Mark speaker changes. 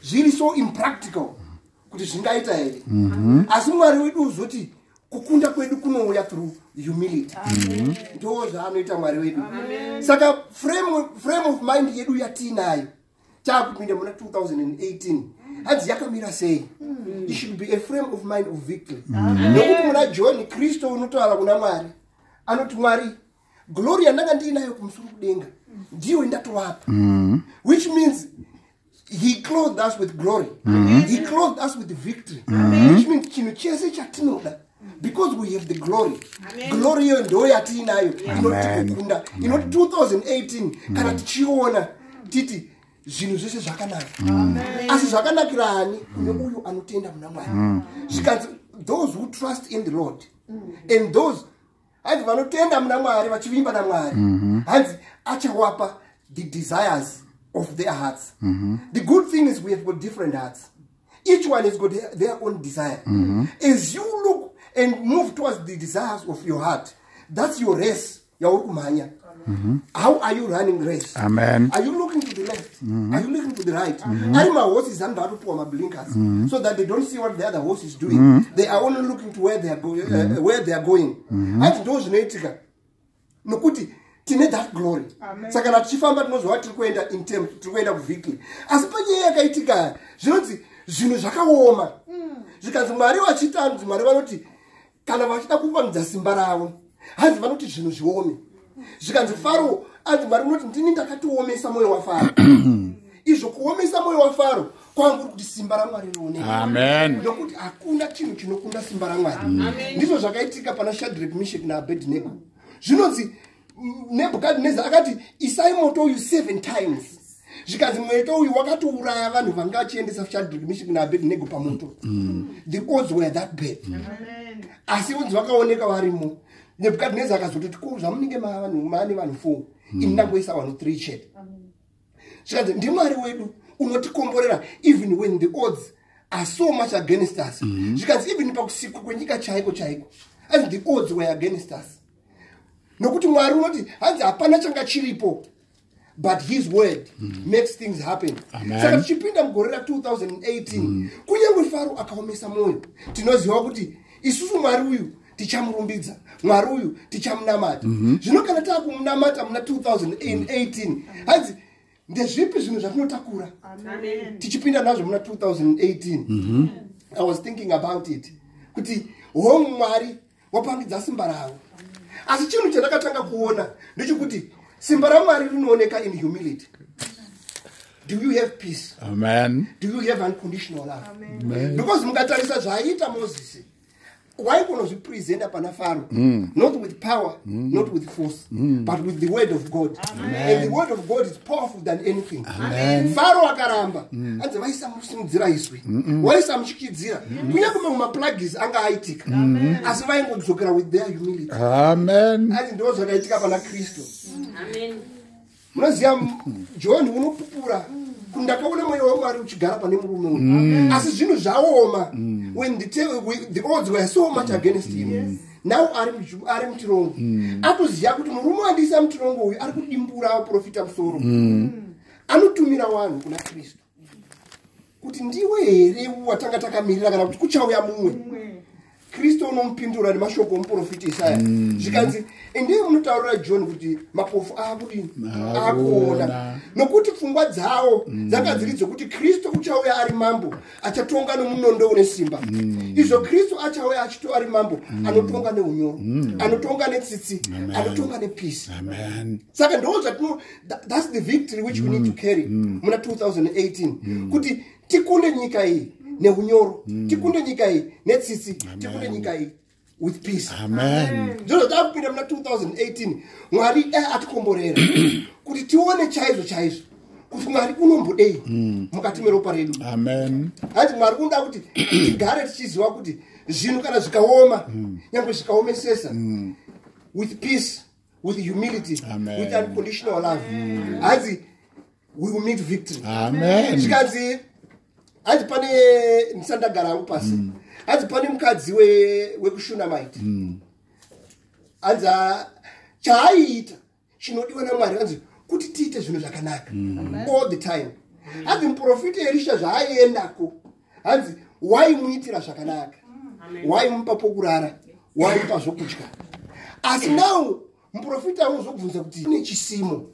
Speaker 1: Zviri so impractical kuti zvingaita here? Asi Mwari wedu uzoti kukunda kwedu kunouya through humility. Ndo zvaanoita Mwari wedu. Saka frame of mind yedu yatiinayo taakupinda muna 2018, hanzi yakamira sei? It should be a frame of mind of victory, nokuti muna John, Kristu unotaura kuna Mwari, anoti, "Mwari, glory yandanga ndiinayo kumusoro kudenga ndiyo ndatovapa," which means he clothed us with glory. He clothed us with victory, which means chinhu chese chatinoda, because we have the glory. Glory iyo ndo yatiinayo inoti kukunda, inoti 2018 kana tichiona titi zvinhu zvese zvakanaka. Asi zvakanakira ani? Kune uyo anotenda muna Mwari. Zvikanzi, those who trust in the Lord and those, hanzi, vanotenda muna Mwari vachivimba naMwari, hanzi achawapa the desires of their hearts. The good thing is we have got different hearts. Each one has got their own desire. As you look and move towards the desires of your heart, that's your race yauri kumhanya. How are you running race?
Speaker 2: Amen.
Speaker 1: Are you looking to the left? Are you looking to the right? Ari mahorses anobva atopiwa mablinkers so that they don't see what the other horse is doing. They are only looking to where they are going. Hanzi ndo zvinoitika nokuti tine that glory. Saka kana tichifamba, tinozova tiri kuenda in terms, tiri kuenda kuvictory. Asi panyaya yakaitika, zvinonzi zvinhu zvakaoma. Zvikanzi Mwari vachiita, hanzi Mwari vanoti kana vachida kuvanudza simba ravo, hanzi vanoti zvinhu zviome. Zvikanzi Faro, hanzi Mwari unoti, "Ndini ndakatiomesa mwoyo waFaro." Izvo kuomesa mwoyo waFaro kwangu kuri kuti simba raMwari rioneke.
Speaker 2: Amen.
Speaker 1: Nokuti hakuna chinhu chinokunda simba raMwari. Ndizvo zvakaitika pana Shadrak, Mishek naAbednego. Zvinonzi Nebhukadhineza akati, "Isai moto uyu seven times." Zvikanzi moto uyu wakatouraya vanhu vanga vachiendesa Shadrak, Mishek naAbednego pamoto. The odds were that bad, asi unzi vakaoneka varimo. Nebhukadhineza akazototi, "Ko zvamunenge vanhu maane vanhu four, ini ndangoisa vanhu three chete." Zvikanzi ndiMwari wedu unotikomborera even when the odds are so much against us. Zvikanzi even pakusikwa kwenyika chaiko chaiko, and the odds were against us, nokuti Mwari unoti, hanzi, hapana changa chiripo, but his word makes things happen.
Speaker 2: Amen.
Speaker 1: Saka tichipinda mugore ra2018, kunyange Faro akaomesa mwoyo, tinoziva kuti isusu Mwari uyu tichamurumbidza, Mwari uyu tichamunamata. Zvino kana taakumunamata muna 2018, hanzi ndezvipi zvinhu zvatinotakura tichipinda nazvo muna 2018? I was thinking about it kuti hongu, Mwari wapangidza simba ravo, asi chinhu chandakatanga kuona ndechekuti simba raMwari rinooneka in humility. Do you have peace?
Speaker 2: Amen.
Speaker 1: Do you have unconditional love? Because mukatarisa zvaiita Mozisi, waikonozvipresenta pana Faro not with power, not with force, but with the word of God. And the word of God is powerful than anything. Faro akaramba, hanzi vaisamusimudzira izwi, vaisamushikidzira, kunyange mamwe maplagues anga aitika, asi vaingodzokera with their humility.
Speaker 2: Amen.
Speaker 1: Hanzi ndo zvakaitika pana Kristu. Munoziva, John unopupura kuti, "Ndakaona mweya waMwari uchigara pane murume uyu." Asi zvinhu zvaoma, when the odds were so much against him, now ari mutirongo, atoziva kuti murume wandiisa mutirongo uyu ari kudimbura vaprofita musoro. Anotumira vanhu kuna Kristu kuti, "Ndiwe here watanga takamirira, kana kuti kuchauya mumwe?" Kristu unomupindura nemashoko omuprofita Isaya. Zvikanzi, "Endei munotaurira John kuti mapofu aakudini? Akuona." Nokuti pfungwa dzavo dzanga dziri dzokuti Kristu uchauya ari mambo achatonga nomunondo une simba. Izvo Kristu achauya achito ari mambo anotonga neunyoro, anotonga netsitsi, anotonga nepeace.
Speaker 2: Amen.
Speaker 1: Saka ndo zvatino that's the victory which we need to carry muna 2018, kuti tikunde nyika iyi neunyoro, tikunde nyika iyi netsitsi, tikunde nyika iyi with peace.
Speaker 2: Amen.
Speaker 1: Ndizvo zvatakupinda muna 2018. Mwari dai atikomborera kuti tione chaizvo chaizvo kuti Mwari unombodei mukati meropa redu.
Speaker 2: Amen.
Speaker 1: Hanzi Mwari unoda kuti tigare tichiziva kuti zvinhu kana zvikaoma, nyange zvikaomesesa, with peace, with humility,
Speaker 2: Amen.
Speaker 1: with unconditional love, hanzi we will meet victory.
Speaker 2: Amen.
Speaker 1: Zvikanzi, hanzi pane, ndisati ndagara hangu pasi, hanzi pane mukadzi wekuShunamite. Hanzi chaaiita chinodiwa naMwari, hanzi kuti tiite zvinhu zvakanaka all the time. Hanzi muprofita Erisha zvaaiendako, hanzi waimuitira zvakanaka, waimupa pokurara, waimupa zvokudya. Asi now muprofita unozobvunza kuti kune chisimo.